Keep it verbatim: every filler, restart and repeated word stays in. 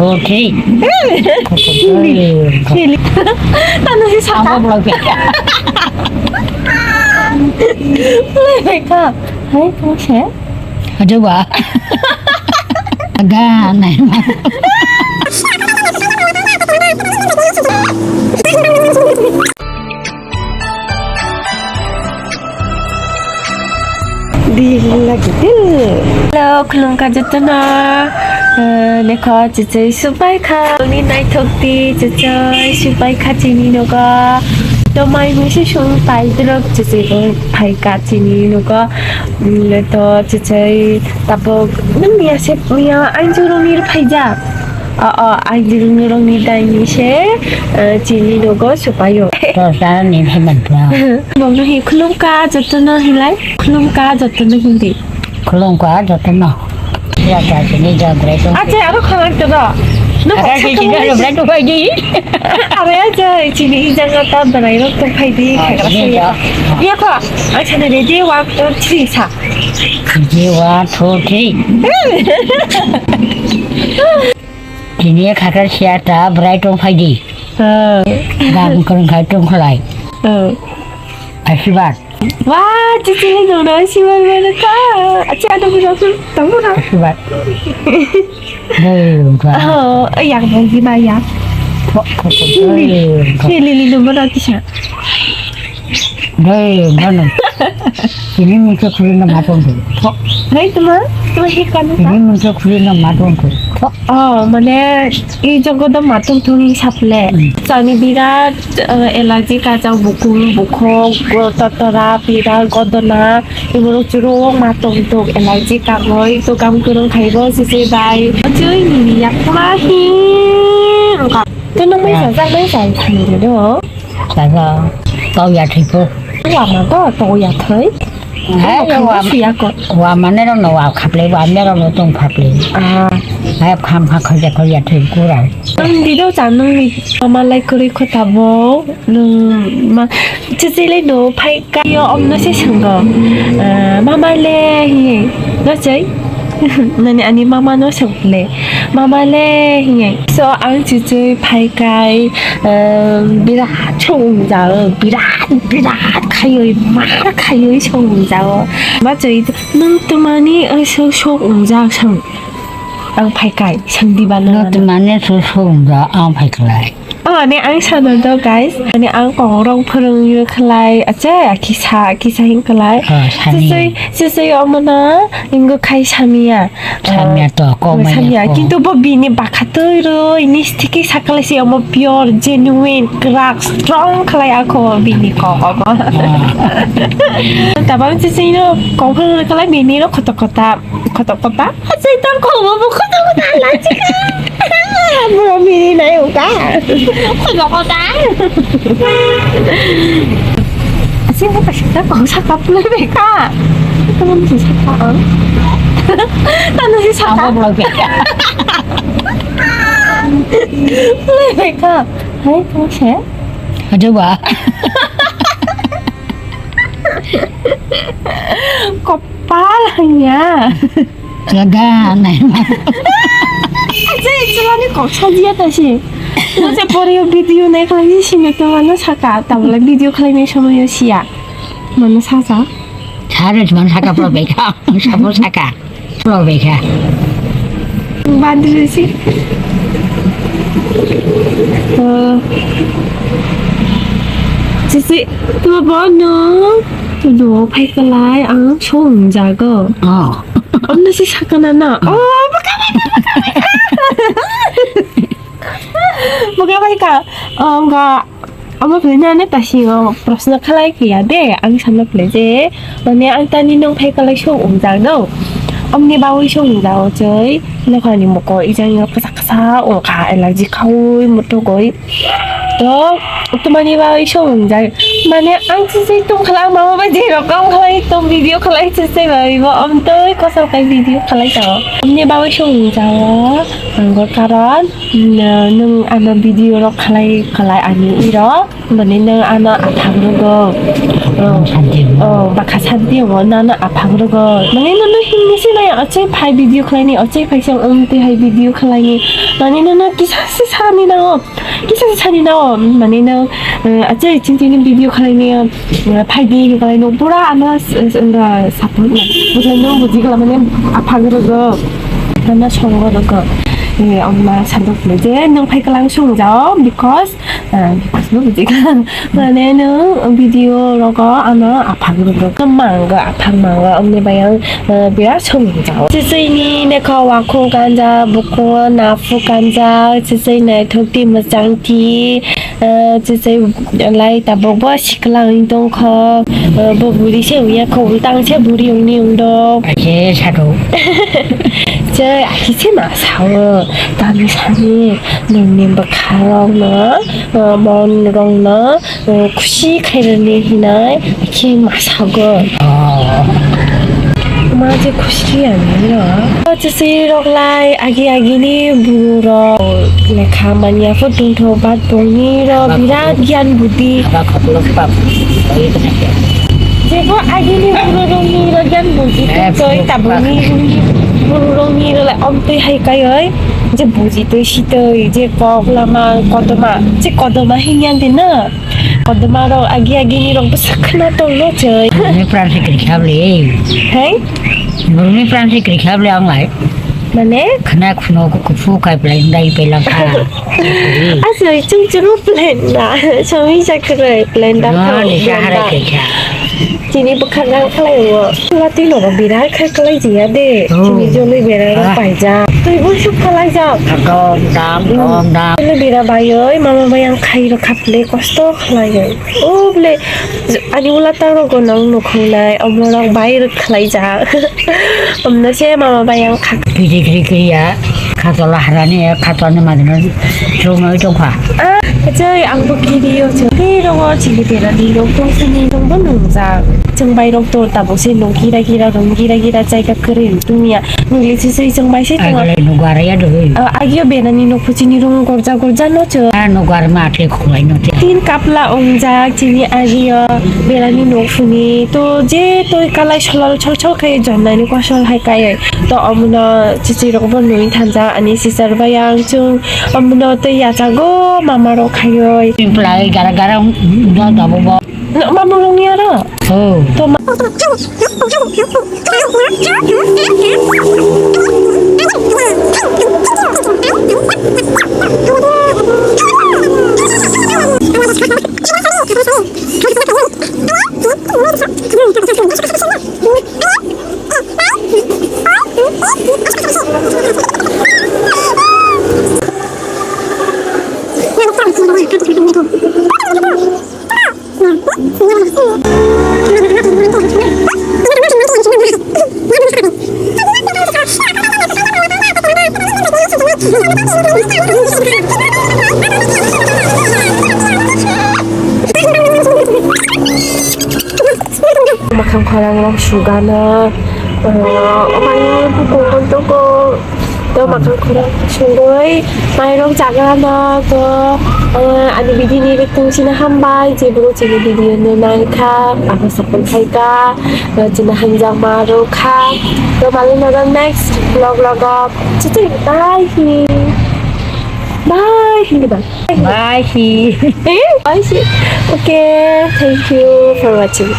Two, three. Tano si saka. Abo vlog ya. Play ka. Hai, kamu sih? Aduh, Wak. Agak aneh. Dil lagi dil. Hello, khulumkha jotono. Eh, nekho chichai supai kha. Ani naithok di chichai supai kha chini nogo. Tomai musi sung paidrok chichai bo phai kha chini nogo. Mm, to chichai tabuk nung miya se miya anjurung nir phaijak. O, o, ang jirung nurung ni dai ni se, eh, chini nogo supayo. To sa ni phaimani to. Bo no hi khulumkha jotono hilai, khulumkha jotono hindi. Khulumkha jotono. Ya ta chini jagre to. Acha, aro khanak to do. No, acha, khanak to do, brai to phaidi. Are acha, chini ijang ta banai rok to phaidi, ah, khagra chini saya. Ya ko, acha, na ready, one, two, three, sa. Ready, one, two, three. Tini khakar siya ta brai tong phaidi. Ah. Gam kwrwng khai tong khlai. Ah. Asibad. Wah, chichi le nono asibad mana ta. Acha, ano bura tu, tamu na. Asibad. Dei, wah. Oh, yang bagi bayar. Kok, kok, kok, dei, kok. Lili, lili, nono kisa. Dei, nono. Ini muncul kulit nama tong tu. Kok. Dei, teman, teman ikan apa? Ini muncul kulit nama tong tu. Kok. Oh, mane, i jogo do matung tung hisap le. Hmm. Chani birat, eh, allergy kajak bukung, bukhuk, go-, totora, pira, godona, iborok churuk matung tung allergy kagoi, to gam kwrwng khaibo, sisi bai. Choi nini yak pura hi, wngkha. To nang mai sajak, mai sajak thani do. Sajak, tau ya thai po. Wama do, tau ya thai. Hai, wama, wama ne rok no wa khaple, wa me rok no tong khaple. Ah. Hai, kham kha khoi ja khoi ya thai pura. Nang di do cha nang ni mama lai kuri kho tabo. Nung ma, chichi le no phai ka yo om no se sung do. Ah, mama le hi, no chai. Nani ani mama no sung le. Mama le hiye. So ang chichwi phai kai, um, birat song jao, birat, birat khayoi, mar khayoi song jao. Ma choi nung tumani, uh, so song jao sang. Ang phai kai, sang di ba nung. Nung tumani so song jao, ang phai kai. Oh, ani ang sana do, guys. Ani ang kong rong phwrwng yo khlai. Acha, kisa, kisa hin khlai. Oh, sani. Sisoi, sisoi omo na, ingo khai samia. Samia to, oh, kok manya samia. Kok. Kintu bo bini bakha twi ro, ini stiki sakale si omo pure, genuine, krak, strong khlai ako bini kok omo. Ah. Tabang sisoi no kong phwrwng khlai bini ro khoto khota. Khotok kota. Asai tang ko bo khotok kota lachika. Bro mini nai uka. Khotok kota. Asai mo kasita ko saka play beka. Kamu mesti saka ang. Tanu si saka. Aku belum beka. Play beka. Hai, kamu sih? Aduh, Wak. Kopal hanya. Laga nai ma. Acha, actually kok sajiya ta si. Mo se pore yo video nai khlai si sini to mano saka, tabla video khlai nai somoy yo siya. Mano sasa. Sare man saka pro beka, sabo saka. Pro beka. Badri si. Eh, sisi, tu bono. Tu do phai kalai ang song jago. Oh. Omno si sakana na. Oh, baka baka baka baka. Baka baka. Oh, enggak. Omo bini ani tasingo proshno khalai kiya de, ang sana phle je, mane ang tani nung phai kalai song umjak no. Omni bawi song umjak o choi, nokhani moko ijang yo kasa kasa ongkha, allergy khaui mutugoi. To, tumani bawi song umjak, Mane ang sisai tong khala, ang mama bai je rok kong khalai tong, video khalai sisai bai bo amtoi kosol kai video khalai tao. Amni babai song jao ang gor karon, nung ano video rok khalai khalai ani iro. Mane nang ano aphang rogo. Oh, oh, bakha santi mo nang ano aphang rogo. Mane nang no himni se nai, achai phai video khalai ni, achai phai sang um te hai video khalai ni. Mane nang no kisa se sani nang o. Kisa se sani nang o. Mane nang, eh, achai ching ching video khalai ni, eh, phai di khalai no pura ano s-, s-, nga support na. Bujai no buji kala mane aphang rogo. Ano songo rogo. Eh, amma sadok je nang phai kalang song jao because Ah, because bo bujikha. Mane no video rogo ano aphang rogo kwmang go, aphang mango, omni bayang, ah, birat somung jao. Chichini nekho wakho ganja, buko nafu ganja, chichi naithok ti mwchang ti, ah, chichi lai tabok bo sikla wng tongkho, ah, bo buri se wngya kho, ultang se buri wngni wngdok. Ache sado. Che, aki se ma sao, tani sani. Nini bwkha rok no, ah, mon rok no, ah, khusi khairani hinai khe ma sago. Oh. Ma je khusi ani no. Chichi rok lai agi agi ni buru rok lekha manya pho tongtho, bat bongni rok birat gyan budi. Aba khopolo pap. Jebo agi ni buru rok ni rok gyan budi tongtho, tabuk ni buru rok ni rok lai omtwi hai kai oi. Je buji twi sitwi, je kok lama kodoma, je kodoma hingyan de na. Kodoma rok agi agi ni rok bwsa khna tong no choi. Ni pran se kri khable. Hei? Ni pran se kri khable ang lai. Mane? Khna khuno ku kufu kai plai ndai pelang kha. Asoi chung chung plan na. Somi sakre plan da. Ni sahara kri kha. Chini bwkha nang khlai o. Chwla twi nogo birai khai khlai jia de. Oh. Chini joloi bera rok paijak. Twi bo suk khlai jak. Dom dam, dom dam. Chini bera bai oi, mama bai ang khai rok khaple kosto khlai oi. O ble, ani ula ta rogo nang nukhung nai, omo rok bai rok khlai jak. Omno se mama bai ang kha. Kiri kiri kiri ya. Khatwla harani, khatwlani madino chumui tongkha. Ah, achai, ang bo kiri o chwng. Tei rogo chini berani rok tong sini tong bo nungjak. Chwng bai rok to tabuk se nung gira gira rung gira gira chaika kwrwi tungya. Nungli se se chwng bai se tongo. Agilai nugo araya doi. Ah, agio berani nuk phuchini rung gorja gorja no chwng. Ah, nugo arma athe khulai no te. Tin kapla ongjak chini agio berani nuk phuni. To je toi kalai solol sol sol khai jonnani kosol hai kai. To omono chichi rok bo nui thansa ani sister bai ang chung omono tei yachago mama rok khaioi. Pla gara gara no dabo bo. No, mama rok ni aro. Oh. To ma- Makhang khorang rok sugana, ah, omani buko kontoko, to makhang khorang sugoi, mairok chagrana, to, ah, ani video ni rik tungsina hambai, je bro chini video no naikha, abo support khaika, ah, chini hamjakma rok kha, to malai noro next vlog logo, chichi bye hi, bye hi, bye. Bye hi. Eh, bye hi. Okay, thank you for watching.